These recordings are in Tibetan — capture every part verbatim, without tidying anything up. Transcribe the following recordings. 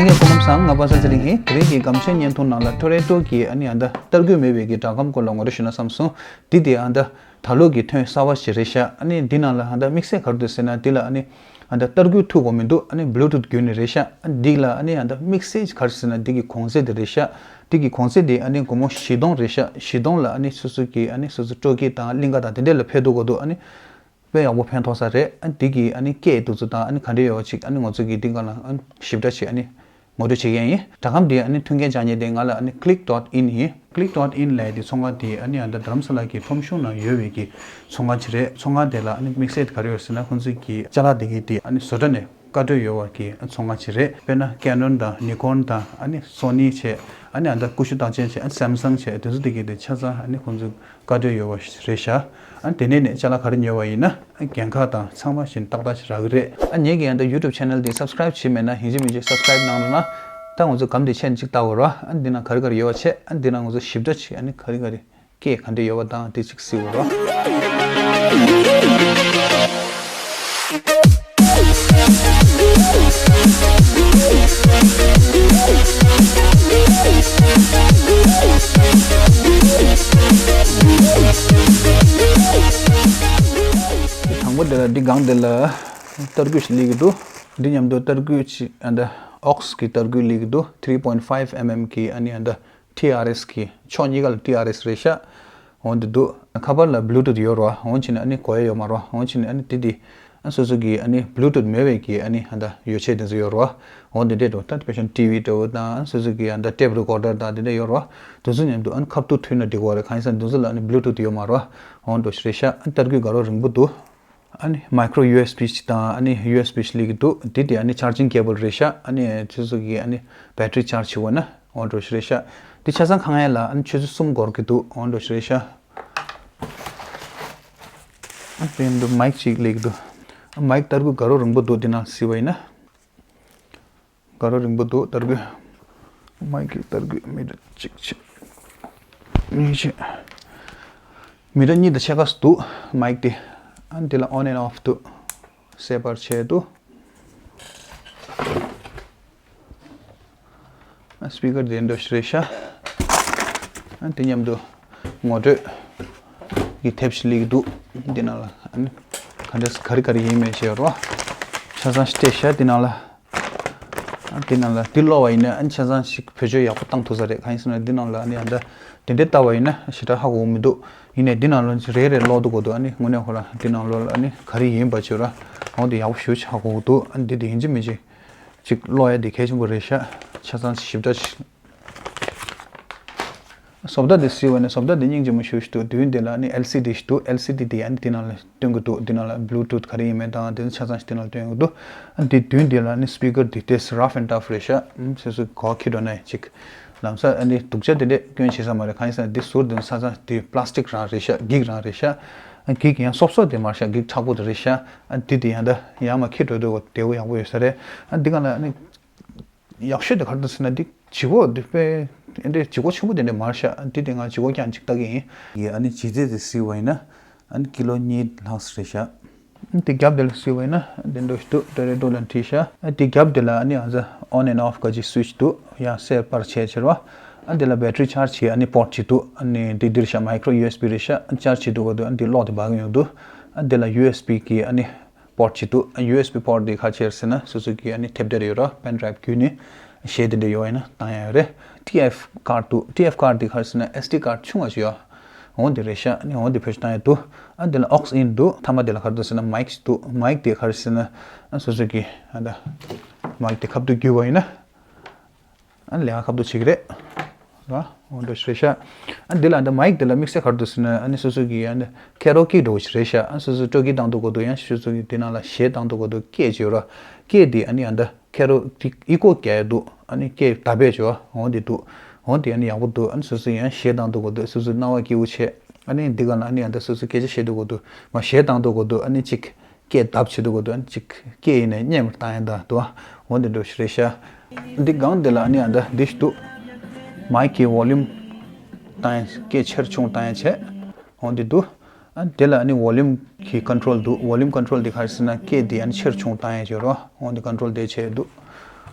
ངས་སྐུ་ཁམས་བཟང་། ང་པ་སངས་ཚེ་རིང་ཡིན། དེ་རིང་གི་སྒམ་ཆེན་བརྙན་ཐུང་ནང་ལ་ཊོ་རེན་ཊོ་གི་ཨ་ནི་ཨ་ད་ཏར་སྐུད་མེད་པའི་གི་སྦྲག་སྒམ་སྐོར་ལ་ངོ་སྤྲོད་ཞུ་ན་བསམ་སོང་། འདི་དེ་ཨ་ད་ད་ལོ་གི་ཐོན་གསར་བ་ཞིག་རེད་ཤག་ཨ་ནི་འདི་ནང་ལ་ཨ་ད་དམིགས་བསལ་ག་རེ་འདུག་ཟེར་ན། འདི་ལ་ཨ་ནི་ཨ་ད་ཏར་སྐུད་ཐུག་དགོས་མི་འདུག་ཨ་ནི་བྷུ་ལུ་ཊུཐ་བརྒྱུད་ནས་རེད་ཤག་ཨ་འདི་ལ་ཨ་ནི་ཨ་ད་དམིགས་བསལ་ག་རེ་ཟེར་ན། འདི་གི་གོང་ཚད་དེ་རེད་ཤག་འདི་གི་གོང་ཚད་དེ་ཨ་ནི་སྒོར་མོ་བཞི་སྟོང་རེད་ཤག་བཞི་སྟོང་ལ་ཨ་ནི་སོ་སོ་གི་ཨ་ནི་སོ་སོ་སྤྲོ་སྐྱིད་དང་གླིང་ག་དང་དེ་འདྲ་ལ་ཕེབས་འདུག་གོ་འདུག་ཨ་ནི་དཔེ་ཡག་པོ་ཕན་ཐོགས་ས་རེད། ཨ་འདི་གི་ཨ་ནི་སྐད་འདུག་ཚུལ་དང་ཨ་ནི་ག་འདྲ་ཡོད་པ་ཅིག་ཨ་ནི་ང་ཚོ་གི་འདི་ག་ལ་ཨ་ནི་ཞིབ་ཕྲ་ཅིག་ཨ་ནི་ངོ་སྤྲོད་བྱེད་མཁན་ཡིན། སྦྲག་སྒམ་འདི་ཨ་ནི་མཐུན་རྐྱེན་སྦྱར་མཁན་དེ་ང་ལ་ཨ་ནི་click dot in ཡིན། click dot in ལབ་ཡ་དེ་ཚོང་ཁང་དེ་ཨ་ནི་ཨ་ད་རྡ་རམ་ས་ལ་གི་ཁྲོམ་གཞུང་ནང་ཡོད་པའི་གི་ཚོང་ཁང་ཅིག་རེད། ཚོང་ཁང་དེ་ལ་ཨ་ནི་དམིགས་བསལ་ག་རེ་ཡོད་ཟེར་ན། ཁོང་ཚོའི་གི་ཅ་ལག་དེ་གི་དེ་ཨ་ནི་བཟོ་གྲྭ་ནས་བཀའ་འཁྲོལ་ཡོད་པ་གི་ཚོང་ཁང་ཅིག་རེད། དཔེར་ན་Canon དང་Nikon དང་ཨ་ནི་Sony བྱས། ཨ་ནི་ཨ་ད་ཀུ་ཤུ་རྟགས་ཅན་བྱས། ཨ་ནི་Samsung བྱས། དེ་ཚོ་དེ་གི་དེ་ཆ་ཚང་ཨ་ནི་ཁོང་ཚོ་བཀའ་འཁྲོལ་ཡོད་པ་རེད་ཤག་ཨ་དེ་ནས་ནས་ཅ་ལག་ག་རེ་ཉོས་པ་ཡིན་ན་ཨ་འགན་ཁག་དང་ཚང་མ་བཞིན་ཏག་ཏག་ཞིག་རག་གི་རེད། ཨ་ངེད་ཀྱི་ཨ་ད་YouTube channel དེ་subscribe བྱས་མེད་ན་ཡིན་གཅིག་མིན་གཅིག་subscribe གནང་རོགས་གནང་། ད་ང་ཚོ་སྒམ་དེ་ཕྱེ་ནས་ཅིག་ལྟ་དགོས་ར། ཨ་འདི་ན་ག་རེ་ག་རེ་ཡོད་པ་བྱས། ཨ་འདི་ན་ང་ཚོ་ཞིབ་ཕྲ་ཅིག་ཨ་ནི་ག་རེ་ག་རེ་སྐད་ག་འདྲ་ཡོད་པ་དང་དེ་ཅིག་གཟིགས་དགོས་ར། དང་པོ་དེ་ལ་འདི་སྒང་དེ་ལ་ཏར་སྐུད་ཞིག་སླེབས་ཀྱི་འདུག་འདི་མཉམ་དུ་ཏར་སྐུད་ཅིག་ཨ་ད་ཨོག་སི་གི་ཏར་སྐུད་སླེབས་ཀྱི་འདུག three point five mm གི་ཨ་ནི་ཨ་ད་ཊི་ཨར་ཨེས་གི་ཕྱོགས་གཉིས་ཀ་ལ་ཊི་ཨར་ཨེས་རེད་ཤག་འོ་འདི་འདུག་ཁ་པར་ལ་Bluetooth ཡོད་རེད་བ། འོ་བྱས་ནས་ཨ་ནི་གོ་ཡ་ཡོད་མ་རེད་བ། འོ་བྱས་ནས་ཨ་ནི་དེ་དེ་ཨ་སོ་སོ་གི་ཨ་ནི་Bluetooth མེད་པའི་གི་ཨ་ནི་ཨ་ད་ཡོ་ཆས་དེ་ཚོ་ཡོད་རེད་བ། འོ་འདི་འདྲས་འགྲོ། ད་དཔེར་བཞག་ན་ཊི་ཝི་འདྲ་བོ་དང་སོ་སོ་གི་ཨ་ད་tape recorder དང་དེ་འདྲས་ཡོད་རེད་བ། དེ་ཚོ་མཉམ་དུ་ཨ་ནི་ཁ་ཐུག་མཐུད་ན་འགྲིག་གི་རེད། གང་ཡིན་ཟེར་ན་དེ་ཚོ་ལ་ཨ་ནི་Bluetooth ཡོད་མ་རེད་བ། འོ་འདྲས་རེད་ཤག་ཨ་ནི་ཏར་སྐུད་དགའ་རབ་རིང་པོ་འདུག་ཨ་ནི་micro USB ཅིག་དང་ཨ་ནི་ཡུ་ཨེས་བི་ཞིག་སླེབས་ཀྱི་འདུག་འདི་དེ་ཨ་ནི་charging cable རེད་ཤག་ཨ་ནི་ཁྱོད་ཚོ་གི་ཨ་ནི་battery charge བྱེད་དགོས་ན་འོ་འདྲ་ཞིག་རེད་ཤག་འདི་ཆ་ཚང་གང་ཡིན་ལ་ཨ་ནི་ཆུ་ཚོད་གསུམ་འགོར་གྱི་འདུག་འོ་འདྲ་ཞིག་རེད་ཤག་ཨ་ནི་དེ་འདུག་མའིག་ཅིག་སླེབས་ཀྱི་འདུག་མའིག་ཏར་སྐུད་དགའ་རབ་རིང་པོ་འདུག་འདི་ནང་གཟིགས་པ་ཡིན་ན། དགའ་རབ་རིང་པོ་འདུག་ཏར་སྐུད། མའིག་གི་ཏར་སྐུད་མི་འདྲ་གཅིག་བྱས། གཉིས་བྱས། མི་འདྲ་གཉིས་དང་ཕྱེད་ཀ་ཙམ་འདུག་མའིག་དེ། ཨ་ནི་དེ་ལ་on and off འདུག་གསལ་པོར་བྱས་འདུག་ཨ་སི་པི་ཀར་དེ་འདྲ་ཞིག་རེད་ཤག་ཨ་དེ་མཉམ་དུ་ངོ་སྤྲོད་ཀྱི་དེབ་ཞིག་སླེབས་ཀྱི་འདུག་འདི་ནང་ལ་ཨ་ནི་ག་འདྲ་ག་རེ་ག་རེ་ཡིན་མིན་བྱས་རོགས། ཆ་ཚང་ཞིག་སྤྲད་ཤག་འདི་ནང་ལ། ཨ་འདི་ནང་ལ་འདི་ཀློག་པ་ཡིན་ན་ཨ་ནི་ཆ་ཚང་ཞིག་བེད་སྤྱོད་ཡག་པོ་བཏང་ཐུབ་ས་རེད། གང་ཡིན་ཟེར་ན་འདི་ནང་ལ་ཨ་ནི་ཨ་ད་དེ་འདྲས་ལྟ་བ་ཡིན་ན་ཞེ་དྲག་ཧ་གོ་གི་མི་འདུག་ཡིན་ནའི་འདི་ནང་ལ་རེ་རེ་ཀློག་འདུག་གོ་འདུག་ཨ་ནི་དངོས་གནས་ཁོ་རང་འདི་ནང་ལོགས་ལ་ཨ་ནི་ག་རེ་ཡིན་པ་བྱས་ར། འོ་འདི་ཡག་པོ་ཞེ་པོ་ཅིག་ཧ་གོ་གི་འདུག་ཨ་ནི་འདི་དེ་ཡིན་གཅིག་མིན་གཅིག་ཅིག་ཀློག་ཡ་དེ་གལ་ཆེན་པོ་རེད་ཤག་ཆ་ཚང་ཞིབ་ཕྲ་ཞིག་བཟོ་ལྟ་དེ་གཟིགས་པ་ནི་བཟོ་ལྟ་དེ་སྙིང་རྗེ་མོ་ཞེ་པོ་ཞིག་འདུག་མདུན་དེ་ལ་ནི་ཨེལ་སི་ཌི་ཞིག་འདུག་ཨེལ་སི་ཌི་དེ་ཨ་ནི་དེ་ནང་ལ་སྟོན་གྱི་འདུག་དེ་ནང་ལ་Bluetooth ག་རེ་ཡིན་མིན་དང་དེ་ཚོ་ཆ་ཚང་ཞིག་དེ་ནང་ལ་སྟོན་གྱི་འདུག་ཨ་ནི་དེ་མདུན་དེ་ལ་ནི་སི་པི་ཀར་དེ་ཏོག་ཙམ་rough and tough རེད་ཤག་ཨ་ནི་སོ་སོ་གོ་ཁྱེར་འགྲོ་ན་ཅིག་ལམ་སང་ཨ་ནི་སྡུག་ཅག་དེ་འདྲས་སྐྱོན་བྱེད་ས་མ་རེད། གང་ཡིན་ཟེར་ན་དེ་ཟུར་དེ་ཚོ་ཆ་ཚང་དེ་པ་ལ་སི་ཊིག་རང་རེད་ཤག་འགྱིག་རང་རེད་ཤག་ཨ་འགྱིག་ཡང་སོབ་སོབ་དེ་མ་རེད་ཤག་འགྱིག་མཁྲེགས་པོ་དེ་རེད་ཤག་ཨ་ནི་དེ་དེ་ཡང་ད་ཡར་མར་འཁྱེར་འགྲོ་དུས་བདེ་པོ་ཡག་པོ་ཡོད་ས་རེད། ཨ་ནི་དེ་ག་ལ་ཨ་ནི། ཡག་ཤོས་དེ་ག་རེ་འདུག་ཟེར་ན་འདི་ལྗིད་ཁོག་འདི་དཔེ་འདི་ལྗིད་ཁོག་ཆེན་པོ་དེ་འདྲ་མ་རེད་ཤག་འདི་དེ་ང་ལྗིད་ཁོག་རྐྱང་གཅིག་ལྟ་གི་ཡིན། ཡི་ཨ་ནི་ལྗིད་ཚད་དེ་གཟིགས་པ་ཡིན་ན་ཨ་ནི་ཀི་ལོ་གཉིས་ལྷག་རེད་ཤག་འདི་རྒྱབ་དེ་ལ་གཟིགས་པ་ཡིན་ན་འདི་འདྲ་ཞིག་འདུག་ཊོ་རེན་ཊོ་ལ་བྲིས་ཤག་འདི་རྒྱབ་དེ་ལ་ཨ་ནི་ཨ་ཟ་on and off ག་ཅིག་སུའིཆ་འདུག་ཡང་གསལ་པར་བྱས་ཕྱིར་བ། ཨ་འདི་ལ་battery charge གི་ཨ་ནི་པོར་ཊི་གཅིག་འདུག་ཨ་ནི་འདི་འདི་རེད་ཤག་མའི་ཀྲོ་ཡུ་ཨེས་བི་རེད་ཤག་ཨ་ནི་ཅར་ཇི་བྱེད་དུས་སྐབས་དུ་ཨ་ནི་འདི་གློག་དེ་འབར་གི་ཡོང་འདུག་ཨ་འདི་ལ་ཡུ་ཨེས་བི་གི་ཨ་ནི། པོར་ཊི་གཅིག་འདུག་ཡུ་ཨེས་བི་པོར་ཊི་འདི་ག་རེ་བྱས་ཟེར་ན་སོ་སོ་གི་ཨ་ནི་ཐེབས་རྡེག་ཡོད་ར། པེན་ཌ་རའིབ་བརྒྱུད་ནས་གཞས་དེ་འདྲ་ཡོད་ཡིན་ན་བཏང་ཡ་ཡོད་རེད། ཊི་ཨེཕ་ཀར་ཌི་འདུག་ཊི་ཨེཕ་ཀར་ཌི་འདི་ག་རེ་ཟེར་ན་ཨེས་ཌི་ཀར་ཌི་ཆུང་བ་ཞིག་ཡོད། འོ་འདི་རེད་ཤག་ཨ་ནི་འོ་འདི་བེད་སྤྱོད་བཏང་ཡ་འདུག་ཨ་འདི་ལ་ཨོག་སི་ཨིན་འདུག་མཐའ་མ་འདི་ལ་ག་རེ་འདུག་ཟེར་ན་མའིག་འདུག་མའིག་འདི་ག་རེ་ཟེར་ན་ཨ་སོ་སོ་གི་ཨ་ད་མའིག་འདི་ཁ་ཐུག་བརྒྱུད་པ་ཡིན་ན། ཨ་ལས་ཀ་ཁ་ཐུག་བྱེད་ཀྱི་རེད། ར། འོ་འདྲ་ཞིག་རེད་ཤག་ཨ་འདི་ལ་འདི་མའིག་འདི་ལ་དམིགས་བསལ་ག་རེ་འདུག་ཟེར་ན་ཨ་ནི་སོ་སོ་གི་ཨ་ནི་ཁེ་རོ་ཀི་འདྲ་བོ་ཞིག་རེད་ཤག་ཨ་སོ་སོ་སྤྲོ་སྐྱིད་བཏང་དུས་སྐབས་དུ་ཡང་སོ་སོ་གི་འདི་ནང་ལ་གཞས་བཏང་དུས་སྐབས་དུ་སྐད་ཅིག་ཡོད་ར། སྐད་འདི་ཨ་ནི་ཨ་ད་ཁེ་རོ་ཀི་ཨི་ཀོ་རྒྱག་ཡ་འདུག་ཨ་ནི་སྐད་དག་པས་བྱོས། འོ་འདི་འདུག་འོ་འདི་ཨ་ནི་ཡག་པོ་འདུག་ཨ་ནི་སོ་སོ་ཡང་གཞས་བཏང་དུས་སྐབས་དུ་སོ་སོ་སྣང་བ་སྐྱིད་པོ་བྱས། ཨ་ནི་འདི་ག་ལ་ཨ་ནི་ཨ་ད་སོ་སོ་སྐད་ཆ་བཤད་དུས་སྐབས་དུ་མ་གཞས་བཏང་དུས་སྐབས་དུ་ཨ་ནི་ཅིག་སྐད་བརྡབ་བྱེད་དུས་སྐབས་དུ་ཨ་ནི་ཅིག་སྐད་ཡིན་ནའི་སྙན་པར་བཏང་ཡ་འདྲ་འདུག་འོ་འདི་འདྲ་ཞིག་རེད་ཤག་འདི་སྒང་འདི་ལ་ཨ་ནི་ཨ་ད་འདི་ཞིག་འདུག་མའིག་གི་ཝོ་ལུམ་བཏང་ཡ་སྐད་ཆེར་ཆུང་བཏང་ཡ་བྱས། འོ་འདི་འདུག་ཨ་འདི་ལ་ཨ་ནི་ཝོ་ལུམ་གི་ཀོན་ཊོལ་འདུག་ཝོ་ལུམ་ཀོན་ཊོལ་འདི་ག་རེ་ཟེར་ན་སྐད་འདི་ཨ་ནི་ཆེར་ཆུང་བཏང་ཡ་བྱེད་རོགས། འོ་འདི་ཀོན་ཊོལ་འདི་བྱས་འདུག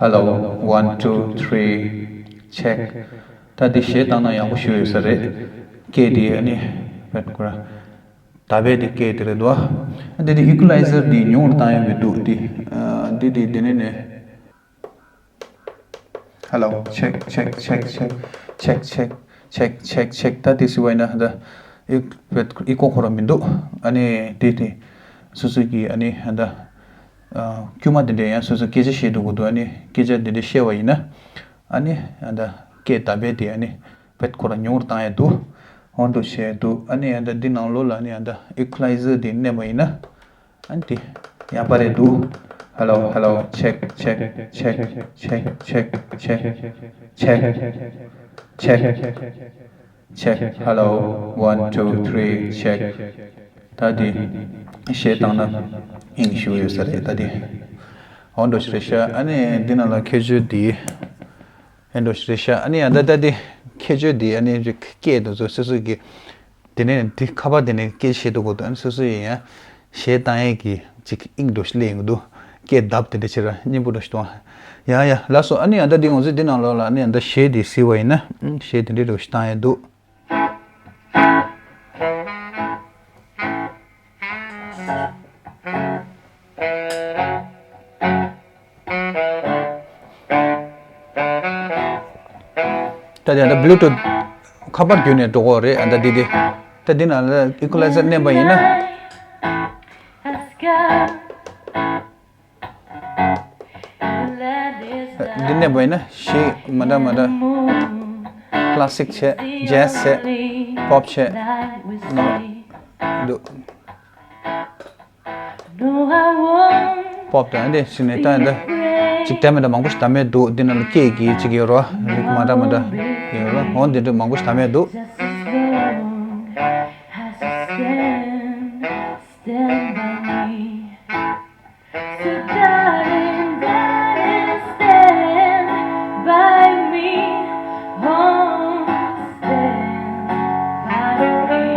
Hello, one, two, three, check. ད་འདི་གཞས་བཏང་ན་ཡག་པོ་ཞིག་ཡོད་ས་རེད། སྐད་དེ་ཨ་ནི་བེད་ཁོ་ར་ད་བེད་དེ་སྐད་དེ་རེད་འདུག་ཨ། འདི་དེ་ཨི་ཀུ་ལའི་ཟར་འདི་ཉུང་རུ་བཏང་ཡ་མི་འདུག་འདི། ཨ། འདི་དེ་འདི་ནས་ནས། Hello, check, check, check, check, check, check, check, check. ད་དེ་སི་བའི་ན་ད་ཨི་ཨི་ཀོ་ཁོ་ར་མི་འདུག་ཨ་ནི་དེ་དེ་སོ་སོ་གི་ཨ་ནི་ད་ཨ་དཀྱུས་མ་དེ་འདྲ་ཡང་སོ་སོ་སྐད་ཆ་བཤད་འདུག་གོ་འདུག་ཨ་ནི་སྐད་ཆ་དེ་འདྲ་བཤད་པ་ཡིན་ན་ཨ་ནི་ད་སྐད་ད་བེད་དེ་ཨ་ནི་བེད་ཁོ་ར་ཉུང་རུ་བཏང་ཡ་འདུག་འོན་ཏོ་བཤད་འདུག་ཨ་ནི་ད་འདི་ནང་ལོགས་ལ་ཨ་ནི་ད་ཨི་ཀུ་ལའི་ཟར་དེ་མནན་པ་ཡིན་ན། ཨ་ནི་དེ་ཡག་པ་རེད་འདུག Hello, hello, check, check, check, check, check, check, check, check, hello, one, two, three, check. ད་དེ་གཞས་བཏང་ན་ཨིན་ཞུ་ཡོད་ས་རེད་ད་དེ། འོ་འདྲ་ཞིག་རེད་ཤག་ཨ་ནི་འདི་ནང་ལ་ཁྱད་ཆོས་འདི། ཨེ་འདྲ་ཞིག་རེད་ཤག་ཨ་ནི་ཡང་ད་ལྟ་འདི་ཁྱད་ཆོས་འདི་ཨ་ནི་རིག་སྐད་དུ་ཚོ་སོ་སོ་གི་དེ་ནས་དེ་ཁ་པར་དེ་ནས་སྐད་བཤད་འདུག་གོ་ཨ་ནི་སོ་སོ་ཡིན་ཡང་གཞས་བཏང་ཡས་ཀྱི་ཅིག་དབྱིངས་འགྲོ་ཞིག་སླེབས་ཡོང་གི་འདུག་སྐད་བརྡབ་དེ་འདྲ་བྱེད་ར་སྙན་པོ་འགྲོ་ཞིག་གཏོང་། ཡ་ཡ་ལགས་སོ། ཨ་ནི་ཡང་ད་འདི་ང་ཚོས་འདི་ནང་ལོགས་ལ་ཨ་ནི་ཡང་ད་གཞས་དེ་གཟིགས་པ་ཡིན་ན་གཞས་དེ་འདྲ་འགྲོ་ཞིག་བཏང་ཡས་འདུག་ད་དེ་ད་Bluetooth ཁ་པར་བརྒྱུད་ནས་འགྲོ་གི་རེད། ཨ་ད་འདི་དེ་ད་འདི་ནང་ལ་ཨི་ཀུ་ལའི་ཟར་མནན་པ་ཡིན་ན། འདི་མནན་པ་ཡིན་ན་གཞས་མ་འདྲ་མ་འདྲ་ཀ་ལ་སིག་བྱས་ཇེ་ཛི་བྱས་པོབ་བྱས་ནང་འདུག་པོབ་དང་འདི་ཞིག་ནས་ད་འདི་ཅིག་ད་མེད་ད་མང་པོ་ཞིག་ད་མེད་འདུག་འདི་ནང་ལ་སྐད་ཀྱི་ཅིག་ཡོད་རོ། རིགས་མ་འདྲ་མ་འདྲ་ཡོད་རོ། འོ་འདི་འདྲ་མང་པོ་ཞིག་ད་མེད་འདུག Stand by me. So darling, darling, stand by me. Oh, stand by me.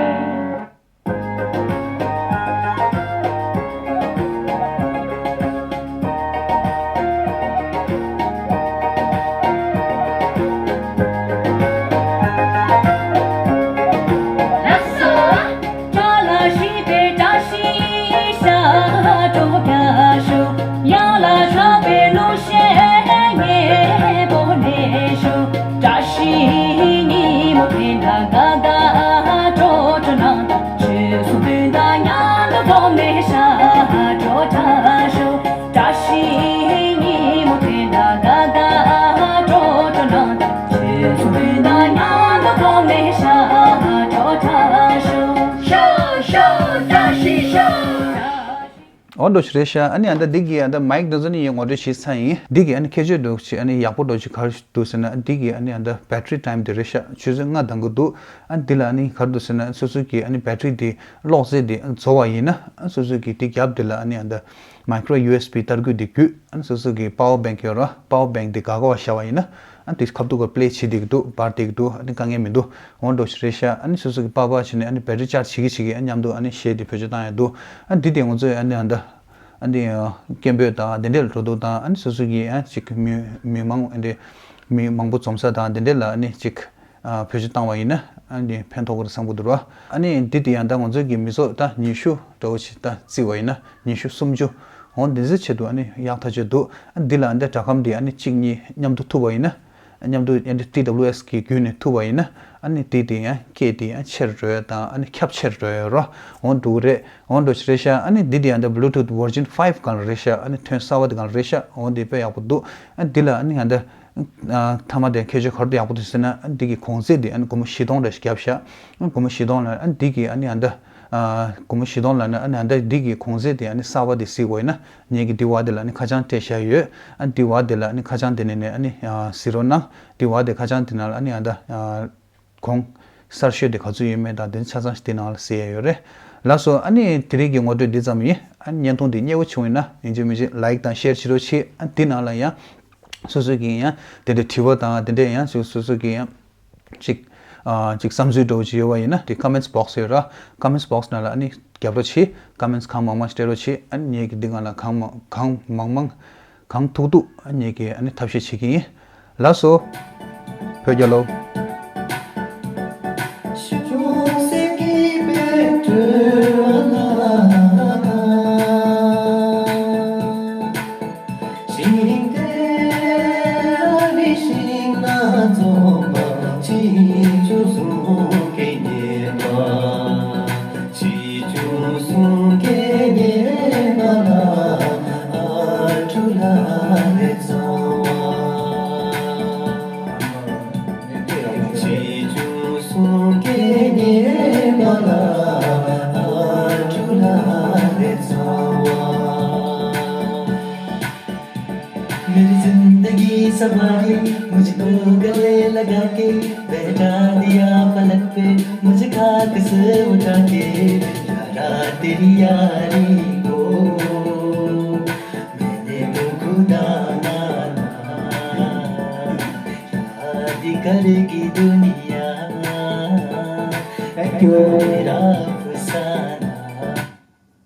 འོ་འདྲ་ཞིག་རེད་ཤག་ཨ་ནི་ཨ་ད་འདི་གི་ཨ་ད་མའིག་འདི་ཚོ་ནི་ངས་ངོ་སྤྲོད་བྱས་ཚར་ཡིན། འདི་གི་ཨ་ནི་ཁྱད་ཆོས་འདྲ་ཞིག་ཨ་ནི་ཡག་པོ་འདྲ་ཞིག་ག་རེ་འདུག་ཟེར་ན། འདི་གི་ཨ་ནི་ཨ་ད་battery time དེ་རེད་ཤག་ཆུ་ཚོད་ལྔ་འདང་གི་འདུག་ཨ་འདི་ལ་ཨ་ནི་ག་རེ་འདུག་ཟེར་ན། སོ་སོ་གི་ཨ་ནི་battery དེ་གློག་རྫས་དེ་རྫོགས་པ་ཡིན་ན། ཨ་སོ་སོ་གི་དེ་རྒྱབ་དེ་ལ་ཨ་ནི་ཨ་ད་micro USB ཏར་སྐུད་དེ་བརྒྱུད། ཨ་སོ་སོ་གི་power bank ཡོད་ར། power bank དེ་ག་ག་བ་བཞག་པ་ཡིན་ན། ཨ་དེ་ཁ་ཐུག་ག་པི་ལེ་བྱེད་བསྡད་ཀྱི་འདུག་འབར་བསྡད་ཀྱི་འདུག་ཨ་ནི་དཀའ་ངལ་མི་འདུག་འོ་འདྲ་ཞིག་རེད་ཤག་ཨ་ནི་སོ་སོ་གི་པར་པར་བྱས་ནས་ཨ་ནི་battery charge བྱེད་ཀྱི་བྱེད་ཀྱི་ཨ་མཉམ་དུ་ཨ་ནི་གཞས་དེ་བེད་སྤྱོད་བཏང་ཡ་འདུག་ཨ་འདི་དེ་ང་ཚོས་ཨ་ནི་ཨ་ད་ཨ་འདི་སྐད་འབོད་དང་དེ་འདྲས་ལ་འགྲོ་འདུག་དང་། ཨ་ནི་སོ་སོ་གི་ཨ་ཅིག་མི་མི་མང་ཨ་འདི་མི་མང་པོ་འཛོམས་ས་དང་དེ་འདྲས་ལ་ཨ་ནི་ཅིག་ཨ་བེད་སྤྱོད་བཏང་བ་ཡིན་ན། ཨ་འདི་ཕན་ཐོགས་ཀྱི་རེད་བསམ་གྱི་འདུག་ར། ཨ་ནི་འདི་དེ་ཡང་ད་ང་ཚོ་གི་མི་ཚོགས་ད་ཉི་ཤུ་འདྲ་བོ་ཞིག་ད་བརྩིས་པ་ཡིན་ན། ཉི་ཤུ་སུམ་ཅུ་འོ་འདི་ཚོའི་ཆེད་དུ་ཨ་ནི་ཡག་ཐག་ཆོད་འདུག་ཨ་འདི་ལ་ཨ་འདི་སྒྲ་སྒམ་འདི་ཨ་ནི་གཅིག་གཉིས་མཉམ་དུ་ཐུག་པ་ཡིན་ན། མཉམ་དུ་ཨ་ནི་ཊི་ཌབ་ལིའུ་ཨེསི་གི་བརྒྱུད་ནས་ཐུག་པ་ཡིན་ན། ཨ་ནི་དེ་དེ་ཡང་སྐད་དེ་ཡང་ཆེར་འགྲོ་ཡ་དང་། ཨ་ནི་ཁྱབ་ཆེར་འགྲོ་ཡ་རོ། འོ་འདུག་རེད། འོ་འདྲ་ཞིག་རེད་ཤག་ཨ་ནི་འདི་དེ་ཡང་ད་Bluetooth version five སྒང་ལ་རེད་ཤག་ཨ་ནི་ཐོན་གསར་བ་དེ་སྒང་ལ་རེད་ཤག་འོ་འདི་དཔེ་ཡག་པོ་འདུག་ཨ་འདི་ལ་ཨ་ནི་ཡང་ད་ཨ་མཐའ་མ་དེ་ཁྱད་ཆོས་ག་རེ་འདུག་ཡག་པོ་འདུག་ཟེར་ན། ཨ་འདི་གི་གོང་ཚད་དེ་ཨ་ནི་སྒོར་མོ་བཞི་སྟོང་འདྲ་ཞིག་བརྒྱབ་ཤག་ཨ་སྒོར་མོ་བཞི་སྟོང་ལ་ཨ་འདི་གི་ཨ་ནི་ཡང་ད་ཨ་སྒོར་མོ་བཞི་སྟོང་ལ་ནི་ཨ་ནི་ཡང་ད་འདི་གི་གོང་ཚད་དེ་ཨ་ནི་གསར་བ་དེ་གཟིགས་དགོས་ཡིན་ན། ངེད་ཀྱི་འདི་བ་དེ་ལ་ནི་ཁ་བྱང་སྤྲད་བཞག་ཡོད། ཨ་འདི་བ་དེ་ལ་ནི་ཁ་བྱང་དེ་ནས་ནས་ཨ་ནི་ཨ་གཟིགས་རོགས་གནང་། འདི་བ་དེ་ཁ་བྱང་དེ་ནང་ལ་ཨ་ནི་ཨ་ད་ཨ་གོང་གསར་ཤོས་དེ་ག་ཚོད་ཡོད་མེད་དང་དེ་ཆ་ཚང་ཞིག་དེ་ནང་ལ་གཟིགས་ཡ་ཡོད་རེད། ལགས་སོ། ཨ་ནི་དེ་རིང་གི་ངོ་སྤྲོད་འདི་ཙམ་ཡིན། ཨ་ནི་བརྙན་ཐུང་འདི་མཉེས་པོ་བྱུང་ཡོད་ན་ཡིན་གཅིག་མིན་གཅིག་ལའིཀ་དང་ཤེར་བྱེད་རོགས་བྱེད། ཨ་འདི་ནང་ལ་ཡང་སོ་སོ་གི་ཡང་དེ་འདྲའི་དྲི་བ་དང་དེ་འདྲའི་ཡང་སོ་སོ་གི་ཡང་ཅིག་ཨ་ཅིག་བསམ་ཚུལ་འདྲ་བོ་ཅིག་ཡོད་པ་ཡིན་ན། དེ་ཀོ་མེན་ཊི་སི་བོག་སི་ཡོད་ར། ཀོ་མེན་ཊི་སི་བོག་སི་ནང་ལ་ཨ་ནི་རྒྱབ་རོགས་བྱེད། ཀོ་མེན་ཊི་སི་གང་མང་མང་སྤྲད་རོགས་བྱེད། ཨ་ནི་ངེད་ཀྱིས་འདི་སྒང་ལ་གང་མང་གང་མང་མང་གང་ཐུབ་ཐུབ་ཨ་ངེད་ཀྱིས་ཨ་ནི་ཐབས་ཤེས་བྱེད་ཀྱི་ཡིན། ལགས་སོ། བོད་རྒྱལ་ལོ། मेरी जिंदगी सवारी मुझको गले लगा के बैठा दिया पलक पे। मुझे खाक से उठा के यारा तेरी यारी को मैंने तो खुदा माना। याद करेगी दुनिया। Thank you. तेरा